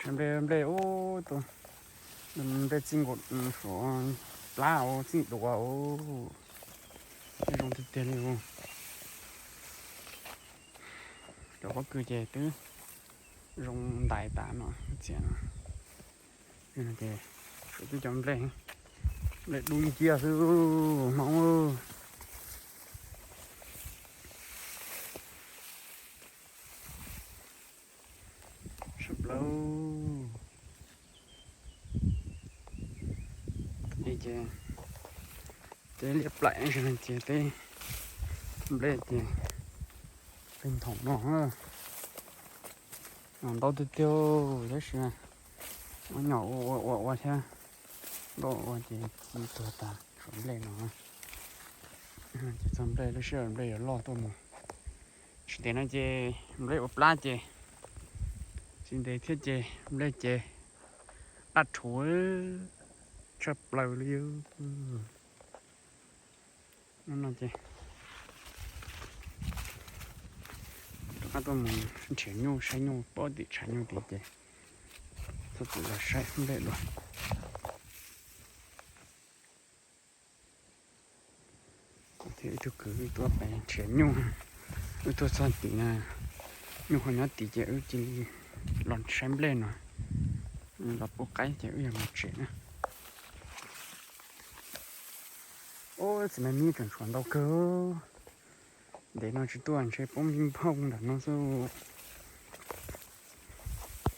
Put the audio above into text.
Nplej, nplej ub, nplej txij nkaus suav plab ub, txij duav ub, zoo tiag tiag li ub. Cov pob kws ces twb zoo ntais tas no txias no. Ces suav twb cov nplej, nplej dub nciab xwb Hmoob. Sab plaws. Ces, ces liab plaim ces teb nplej ces peb nthoom no ntau tiag tiag tab sis ua nyom ua ua ua thiab ntau ua ces ci tuag tas suav nplej no. Ces txog nplej lub sij hawm nplej yuav loj tuaj mus. Tsis ntev no ces nplej ua plab ces, tsis ntev thiab ces nplej ces daj rhuv tshaj plaws li. No ces rov qab tuaj mus nrhiav nyuj, saib nyuj, pab tim tshav nyuj tid ces txhob txwm los saib nplej dua. Thiab wb tug kwv wb tuaj pem nrhiav nyuj, wb tuaj txog tim na, nyuj ho nyob tid ces wb cia li los saib nplej no, los pub qaib ces wb yuav mus tsev na. Ub, txiv me mib tseem tshuav ntau kawg. Ntev no tsis tuaj ntshe poob nphooj ntawm no xwb.